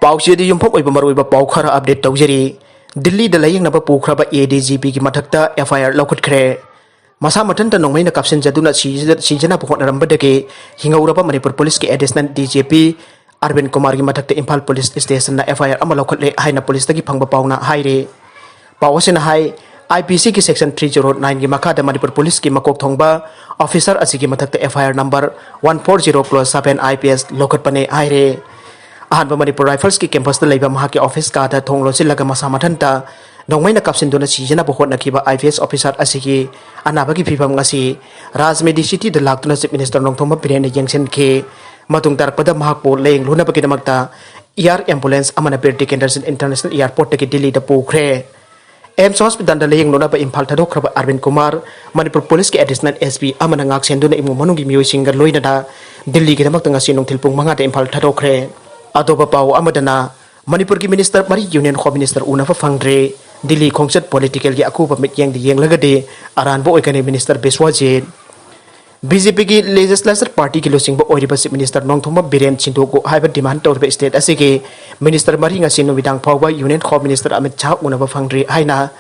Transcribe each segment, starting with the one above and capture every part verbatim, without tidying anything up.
ꯄꯥꯎꯆꯦꯗ ꯌꯨꯝꯐꯝ ꯑꯣꯏꯕ ꯃꯔꯨꯑꯣꯏꯕ ꯄꯥꯎ ꯈꯔ update ꯇꯧꯖꯔꯤ꯫ ꯗꯤꯜꯂꯤꯗ ꯂꯥꯌꯦꯡꯅꯕ ꯄꯨꯈ꯭ꯔꯕ A D G P ꯒꯤ ꯃꯊꯛꯇ F I R ꯂꯧꯈꯠꯈ꯭ꯔꯦ꯫ ꯃꯁꯥ ꯃꯊꯟꯇ ꯅꯣꯡꯃꯩꯅ ꯀꯥꯞꯁꯤꯟꯖꯗꯨꯅ ꯁꯤꯖ-, ꯁꯤꯖꯅꯕ ꯍꯣꯠꯅꯔꯝꯕꯗꯒꯤ ꯍꯤꯡꯍꯧꯔꯕ ꯃꯅꯤꯄꯨꯔ ꯄꯨꯂꯤꯁꯀꯤ Additional D G P ꯑꯔꯕꯤꯟ ꯀꯨꯃꯥꯔꯒꯤ ꯃꯊꯛꯇ ꯏꯝꯐꯥꯜ ꯄꯨꯂꯤꯁ ꯁ꯭ꯇꯦꯁꯟꯅ F I R ꯑꯃ ꯂꯧꯈꯠꯂꯦ ꯍꯥꯏꯅ ꯄꯨꯂꯤꯁꯇꯒꯤ ꯐꯪꯕ ꯄꯥꯎꯅ ꯍꯥꯏꯔꯤ꯫ ꯄꯥꯎ ꯑꯁꯤꯅ ꯍꯥꯏ, I P C ꯒꯤ section three zero nine ꯒꯤ ꯃꯈꯥꯗ ꯃꯅꯤꯄꯨꯔ ꯄꯨꯂꯤꯁꯀꯤ ꯃꯀꯣꯛ ꯊꯣꯡꯕ officer ꯑꯁꯤꯒꯤ ꯃꯊꯛꯇ F I R number one four zero cross seven I P S ꯂꯧꯈꯠꯄꯅꯦ ꯍꯥꯏꯔꯦ꯫ ꯑꯍꯥꯟꯕ ꯃꯅꯤꯄꯨꯔ ꯔꯥꯏꯐꯜꯁꯀꯤ campus ꯇ ꯂꯩꯕ ꯃꯍꯥꯛꯀꯤ office ꯀꯥꯗ ꯊꯣꯡ ꯂꯣꯟꯁꯤꯜꯂꯒ ꯃꯁꯥ ꯃꯊꯟꯇ ꯅꯣꯡꯃꯩꯅ ꯀꯥꯞꯁꯤꯟꯗꯨꯅ ꯁꯤꯖꯅꯕ ꯍꯣꯠꯅꯈꯤꯕ I P S officer ꯑꯁꯤꯒꯤ ꯑꯅꯥꯕꯒꯤ ꯐꯤꯕꯝ ꯉꯁꯤ ꯔꯥꯖ ꯃꯦꯗꯤ ꯁꯤꯇꯤꯗ ꯂꯥꯛꯇꯨꯅ Chief Minister ꯅꯣꯡꯊꯣꯝꯕꯝ ꯕꯤꯔꯦꯟꯅ ꯌꯦꯡꯁꯤꯟꯈꯤ꯫ ꯃꯇꯨꯡ ꯇꯥꯔꯛꯄꯗ ꯃꯍꯥꯛꯄꯨ ꯂꯥꯌꯦꯡꯂꯨꯅꯕꯒꯤꯗꯃꯛꯇ air ambulance ꯑꯃꯅ ꯕꯤꯔ ꯇꯤꯀꯦꯟꯗ꯭ꯔ ꯁꯤꯡ International Airport ꯇꯒꯤ ꯗꯤꯜꯂꯤꯗ ꯄꯨꯈ꯭ꯔꯦ꯫ AIIMS hospital ꯗ ꯂꯥꯌꯦꯡꯂꯨꯅꯕ ꯏꯝꯐꯥꯜ ꯊꯥꯗꯣꯛꯈ꯭ꯔꯕ ꯑꯔꯕꯤꯟ ꯀꯨꯃꯥꯔ, ꯃꯅꯤꯄꯨꯔ ꯄꯨꯂꯤꯁꯀꯤ Additional S P ꯑꯃꯅ ꯉꯥꯛ ꯁꯦꯟꯗꯨꯅ ꯏꯃꯨꯡ ꯃꯅꯨꯡꯒꯤ ꯃꯤꯑꯣꯏꯁꯤꯡꯒ ꯂꯣꯏꯅꯅ ꯗꯤꯜꯂꯤꯒꯤꯗꯃꯛꯇ ꯉꯁꯤ ꯅꯨꯡꯊꯤꯜ ꯄꯨꯡ ꯃꯉꯥꯗ ꯏꯝꯐꯥꯜ ꯊꯥꯗꯣꯛꯈ꯭ꯔꯦ꯫ ꯑꯇꯣꯞꯄ ꯄꯥꯎ ꯑꯃꯗꯅ, ꯃꯅꯤꯄꯨꯔꯒꯤ minister ꯃꯔꯤ Union Home Minister ꯎꯅꯕ ꯐꯪꯗ꯭ꯔꯦ꯫ ꯗꯤꯜꯂꯤ ꯈꯣꯡꯆꯠ political ꯒꯤ ꯑꯀꯨꯞꯄ ꯃꯤꯠꯌꯦꯡꯗ ꯌꯦꯡꯂꯒꯗꯤ ꯑꯔꯥꯟꯕ ꯑꯣꯏꯒꯅꯤ Minister Biswajit. B J P ꯒꯤ legislature party ꯒꯤ ꯂꯨꯆꯤꯡꯕ ꯑꯣꯏꯔꯤꯕ Chief Minister ꯅꯣꯡꯊꯣꯝꯕꯝ ꯕꯤꯔꯦꯟ ꯁꯤꯟꯗꯣꯛꯎ ꯍꯥꯏꯕ demand ꯇꯧꯔꯤꯕ state ꯑꯁꯤꯒꯤ minister ꯃꯔꯤ ꯉꯁꯤ ꯅꯨꯃꯤꯗꯥꯡ ꯐꯥꯎꯕ Union Home Minister Amit Shah ꯎꯅꯕ ꯐꯪꯗ꯭ꯔꯤ ꯍꯥꯏꯅ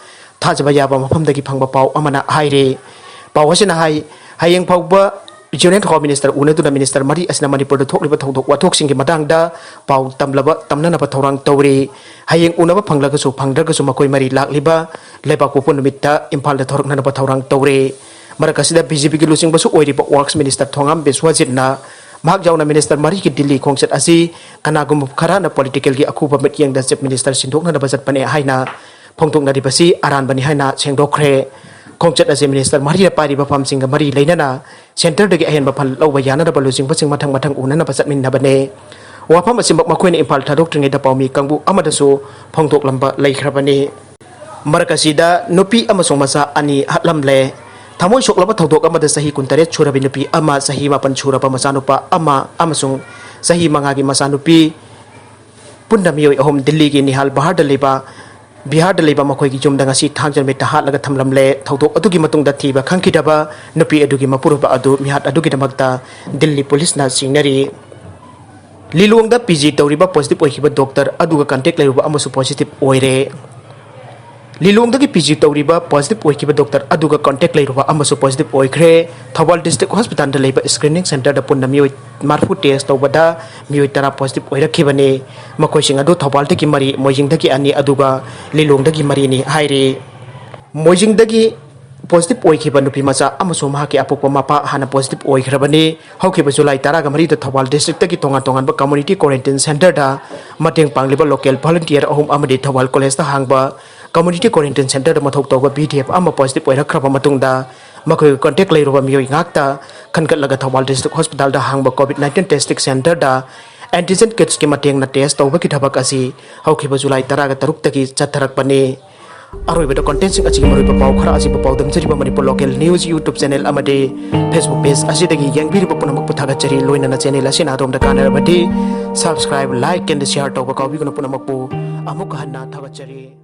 ꯊꯥꯖꯕ ꯌꯥꯕ ꯃꯐꯝꯗꯒꯤ ꯐꯪꯕ ꯄꯥꯎ ꯑꯃꯅ ꯍꯥꯏꯔꯤ꯫ ꯄꯥꯎ ꯑꯁꯤꯅ ꯍꯥꯏ, ꯍꯌꯦꯡ ꯐꯥꯎꯕ Union Home Minister ꯎꯅꯗꯨꯅ minister ꯃꯔꯤ ꯑꯁꯤꯅ ꯃꯅꯤꯄꯨꯔꯗ ꯊꯣꯛꯂꯤꯕ ꯊꯧꯗꯣꯛ ꯋꯥꯊꯣꯛꯁꯤꯡꯒꯤ ꯃꯇꯥꯡꯗ ꯄꯥꯎ ꯇꯝꯂꯕ, ꯇꯝꯅꯅꯕ ꯊꯧꯔꯥꯡ ꯇꯧꯔꯤ꯫ ꯍꯌꯦꯡ ꯎꯅꯕ ꯐꯪꯂꯒꯁꯨ ꯐꯪꯗ꯭ꯔꯒꯁꯨ ꯃꯈꯣꯏ ꯃꯔꯤ ꯂꯥꯛꯂꯤꯕ ꯂꯩꯕꯥꯛꯄꯣꯛꯄ ꯅꯨꯃꯤꯠꯇ ꯏꯝꯐꯥꯜꯗ ꯊꯣꯔꯛꯅꯅꯕ ꯊꯧꯔꯥꯡ ꯇꯧꯔꯦ꯫ ꯃꯔꯛ ꯑꯁꯤꯗ B J P ꯒꯤ ꯂꯨꯆꯤꯡꯕꯁꯨ ꯑꯣꯏꯔꯤꯕ Works Minister ꯊꯣꯉꯥꯝ ꯕꯤꯁ꯭ꯋꯖꯤꯠꯅ ꯃꯍꯥꯛ ꯌꯥꯎꯅ minister ꯃꯔꯤꯒꯤ ꯗꯤꯜꯂꯤ ꯈꯣꯡꯆꯠ ꯑꯁꯤ ꯀꯅꯥꯒꯨꯝꯕ ꯈꯔꯅ political ꯒꯤ ꯑꯈꯨꯕ ꯃꯤꯠꯌꯦꯡꯗ Chief Minister ꯁꯤꯟꯗꯣꯛꯅꯅꯕ ꯆꯠꯄꯅꯦ ꯍꯥꯏꯅ ꯐꯣꯡꯗꯣꯛꯅꯔꯤꯕꯁꯤ ꯑꯔꯥꯟꯕꯅꯤ ꯍꯥꯏꯅ ꯁꯦꯡꯗꯣꯛꯈ꯭ꯔꯦ꯫ ꯈꯣꯡꯆꯠ ꯑꯁꯤ minister ꯃꯔꯤꯅ ꯄꯥꯏꯔꯤꯕ ꯐꯝꯁꯤꯡꯒ ꯃꯔꯤ ꯂꯩꯅꯅ centre ꯗꯒꯤ ꯑꯍꯦꯟꯕ ꯐꯜ ꯂꯧꯕ ꯌꯥꯅꯅꯕ ꯂꯨꯆꯤꯡꯕꯁꯤꯡ ꯃꯊꯪ ꯃꯊꯪ ꯎꯅꯅꯕ ꯆꯠꯃꯤꯟꯅꯕꯅꯦ꯫ ꯋꯥꯐꯝ ꯑꯁꯤꯃꯛ ꯃꯈꯣꯏꯅ ꯏꯝꯐꯥꯜ ꯊꯥꯗꯣꯛꯇ꯭ꯔꯤꯉꯩꯗ ꯄꯥꯎꯃꯤ ꯀꯥꯡꯕꯨ ꯑꯃꯗꯁꯨ ꯐꯣꯡꯗꯣꯛꯂꯝꯕ ꯂꯩꯈ꯭ꯔꯕꯅꯤ꯫ ꯃꯔꯛ ꯑꯁꯤꯗ ꯅꯨꯄꯤ ꯑꯃꯁꯨꯡ ꯃꯆꯥ ꯑꯅꯤ ꯍꯥꯠꯂꯝꯂꯦ꯫ ꯊꯃꯣꯏ ꯁꯣꯛꯂꯕ ꯊꯧꯗꯣꯛ ꯑꯃꯗ ꯆꯍꯤ ꯀꯨꯟꯇꯔꯦꯠ ꯁꯨꯔꯕꯤ ꯅꯨꯄꯤ ꯑꯃ, ꯆꯍꯤ ꯃꯥꯄꯟ ꯁꯨꯔꯕ ꯃꯆꯥꯅꯨꯄꯥ ꯑꯃ ꯑꯃꯁꯨꯡ ꯆꯍꯤ ꯃꯉꯥꯒꯤ ꯃꯆꯥꯅꯨꯄꯤ ꯄꯨꯟꯅ ꯃꯤꯑꯣꯏ ꯑꯍꯨꯝ ꯗꯤꯜꯂꯤꯒꯤ ꯅꯤꯍꯥꯜ ꯕꯍꯥꯔꯗ ꯂꯩꯕ, ꯕꯤꯍꯥꯔꯗ ꯂꯩꯕ ꯃꯈꯣꯏꯒꯤ ꯌꯨꯝꯗ ꯉꯁꯤ ꯊꯥꯡꯖ ꯅꯨꯃꯤꯠꯇ ꯍꯥꯠꯂꯒ ꯊꯝꯂꯝꯂꯦ꯫ ꯊꯧꯗꯣꯛ ꯑꯗꯨꯒꯤ ꯃꯇꯨꯡꯗ ꯊꯤꯕ ꯈꯪꯈꯤꯗꯕ ꯅꯨꯄꯤ ꯑꯗꯨꯒꯤ ꯃꯄꯨꯔꯣꯏꯕ ꯑꯗꯨ ꯃꯤꯍꯥꯠ ꯑꯗꯨꯒꯤꯗꯃꯛꯇ ꯗꯤꯜꯂꯤ ꯄꯨꯂꯤꯁꯅ ꯆꯤꯡꯅꯔꯤ꯫ ꯂꯤꯂꯣꯡꯗ ꯄꯤ ꯖꯤ ꯇꯧꯔꯤꯕ ꯄꯣꯖꯤꯇꯤꯚ ꯑꯣꯏꯈꯤꯕ ꯗꯣꯛꯇꯔ ꯑꯗꯨꯒ ꯀꯟꯇꯦꯛ ꯂꯩꯔꯨꯕ ꯑꯃꯁꯨ ꯄꯣꯖꯤꯇꯤꯚ ꯑꯣꯏꯔꯦ꯫ ꯂꯤꯂꯣꯡꯗꯒꯤ ꯄꯤ ꯖꯤ ꯇꯧꯔꯤꯕ ꯄꯣꯖꯤꯇꯤꯚ ꯑꯣꯏꯈꯤꯕ ꯗꯣꯛꯇꯔ ꯑꯗꯨꯒ ꯀꯟꯇꯦꯛ ꯂꯩꯔꯨꯕ ꯑꯃꯁꯨ ꯄꯣꯖꯤꯇꯤꯚ ꯑꯣꯏꯈ꯭ꯔꯦ꯫ ꯊꯧꯕꯥꯜ ꯗꯤꯁꯇ꯭ꯔꯤꯛ ꯍꯣꯁꯄꯤꯇꯥꯜꯗ ꯂꯩꯕ ꯁ꯭ꯀ꯭ꯔꯤꯅꯤꯡ ꯁꯦꯟꯇꯔꯗ ꯄꯨꯟꯅ ꯃꯤꯑꯣꯏ ꯃꯔꯤꯐꯨ ꯇꯦꯁ ꯇꯧꯕꯗ ꯃꯤꯑꯣꯏ ꯇꯔꯥ ꯄꯣꯖꯤꯇꯤꯚ ꯑꯣꯏꯔꯛꯈꯤꯕꯅꯤ꯫ ꯃꯈꯣꯏꯁꯤꯡ ꯑꯗꯨ ꯊꯧꯕꯥꯜꯗꯒꯤ ꯃꯔꯤ, ꯃꯣꯏꯖꯤꯡꯗꯒꯤ ꯑꯅꯤ, ꯑꯗꯨꯒ ꯂꯤꯂꯣꯡꯗꯒꯤ ꯃꯔꯤꯅꯤ ꯍꯥꯏꯔꯤ꯫ ꯃꯣꯏꯖꯤꯡꯗꯒꯤ ꯄꯣꯖꯤꯇꯤꯚ ꯑꯣꯏꯈꯤꯕ ꯅꯨꯄꯤ ꯃꯆꯥ ꯑꯃꯁꯨꯡ ꯃꯍꯥꯛꯀꯤ ꯑꯄꯣꯛꯄ ꯃꯄꯥ ꯍꯥꯟꯅ ꯄꯣꯖꯤꯇꯤꯚ ꯑꯣꯏꯈ꯭ꯔꯕꯅꯤ꯫ ꯍꯧꯈꯤꯕ ꯖꯨꯂꯥꯏ ꯇꯔꯥꯒ ꯃꯔꯤꯗ ꯊꯧꯕꯥꯜ ꯗꯤꯁꯇ꯭ꯔꯤꯛꯇꯒꯤ ꯇꯣꯉꯥꯟ ꯇꯣꯉꯥꯟꯕ ꯀꯝꯃ꯭ꯌꯨꯅꯤꯇꯤ ꯀ꯭ꯋꯥꯔꯦꯟꯇꯤꯟ ꯁꯦꯟꯇꯔꯗ ꯃꯇꯦꯡ ꯄꯥꯡꯂꯤꯕ ꯂꯣꯀꯦꯜ ꯚꯣꯂꯨꯟꯇꯤꯌꯔ ꯑꯍꯨꯝ ꯑꯃꯗꯤ ꯊꯧꯕꯥꯜ ꯀꯣꯂꯦꯖꯇ ꯍꯥꯡꯕ ꯀꯝꯃ꯭ꯌꯨꯅꯤꯇꯤ ꯀ꯭ꯋꯥꯔꯦꯟꯇꯤꯟ ꯁꯦꯟꯇꯔꯗ ꯃꯊꯧ ꯇꯧꯕ ꯚꯤ ꯗꯤ ꯑꯦꯐ ꯑꯃ ꯄꯣꯖꯤꯇꯤꯚ ꯑꯣꯏꯔꯛꯈ꯭ꯔꯕ ꯃꯇꯨꯡꯗ, ꯃꯈꯣꯏꯒ ꯀꯟꯇꯦꯛ ꯂꯩꯔꯨꯕ ꯃꯤꯑꯣꯏ ꯉꯥꯛꯇ ꯈꯟꯒꯠꯂꯒ ꯊꯧꯕꯥꯜ ꯗꯤꯁꯇ꯭ꯔꯤꯛ ꯍꯣꯁꯄꯤꯇꯥꯜꯗ ꯍꯥꯡꯕ ꯀꯣꯚꯤꯗ ꯅꯥꯏꯟꯇꯤꯟ ꯇꯦꯁꯇꯤꯡ ꯁꯦꯟꯇꯔꯗ ꯑꯦꯟꯇꯤꯖꯦꯟ ꯀꯤꯠꯁꯀꯤ ꯃꯇꯦꯡꯅ ꯇꯦꯁ ꯇꯧꯕꯒꯤ ꯊꯕꯛ ꯑꯁꯤ ꯍꯧꯈꯤꯕ ꯖꯨꯂꯥꯏ ꯇꯔꯥꯒ ꯇꯔꯨꯛꯇꯒꯤ ꯆꯠꯊꯔꯛꯄꯅꯤ꯫ ꯑꯔꯣꯏꯕꯗ ꯀꯣꯟꯇꯦꯟꯁꯤꯡ ꯑꯁꯤꯒꯤ ꯃꯔꯨꯑꯣꯏꯕ ꯄꯥꯎ ꯈꯔ ꯑꯁꯤꯕꯨ ꯄꯥꯎꯗꯝꯖꯔꯤꯕ ꯃꯅꯤꯄꯨꯔ ꯂꯣꯀꯦꯜ ꯅ꯭ꯌꯨꯁ ꯌꯨꯇ꯭ꯌꯨꯕ ꯆꯦꯅꯦꯜ ꯑꯃꯗꯤ ꯐꯦꯁꯕꯨꯛ ꯄꯦꯖ ꯑꯁꯤꯗꯒꯤ ꯌꯦꯡꯕꯤꯔꯤꯕ ꯄꯨꯝꯅꯃꯛꯄꯨ ꯊꯥꯒꯠꯆꯔꯤ꯫ ꯂꯣꯏꯅꯅ ꯆꯦꯅꯦꯜ ꯑꯁꯤꯅ ꯑꯗꯣꯝꯗ ꯀꯥꯟꯅꯔꯕꯗꯤ ꯁꯕꯁꯀ꯭ꯔꯥꯏꯕ, ꯂꯥꯏꯛ ꯑꯦꯟ ꯁꯤꯌꯥꯔ ꯇꯧꯕ ꯀꯥꯎꯕꯤꯒꯅꯨ꯫ ꯄꯨꯝꯅꯃꯛꯄꯨ ꯑꯃꯨꯛ ꯍꯟꯅ ꯊꯥꯒꯠꯆꯔꯤ꯫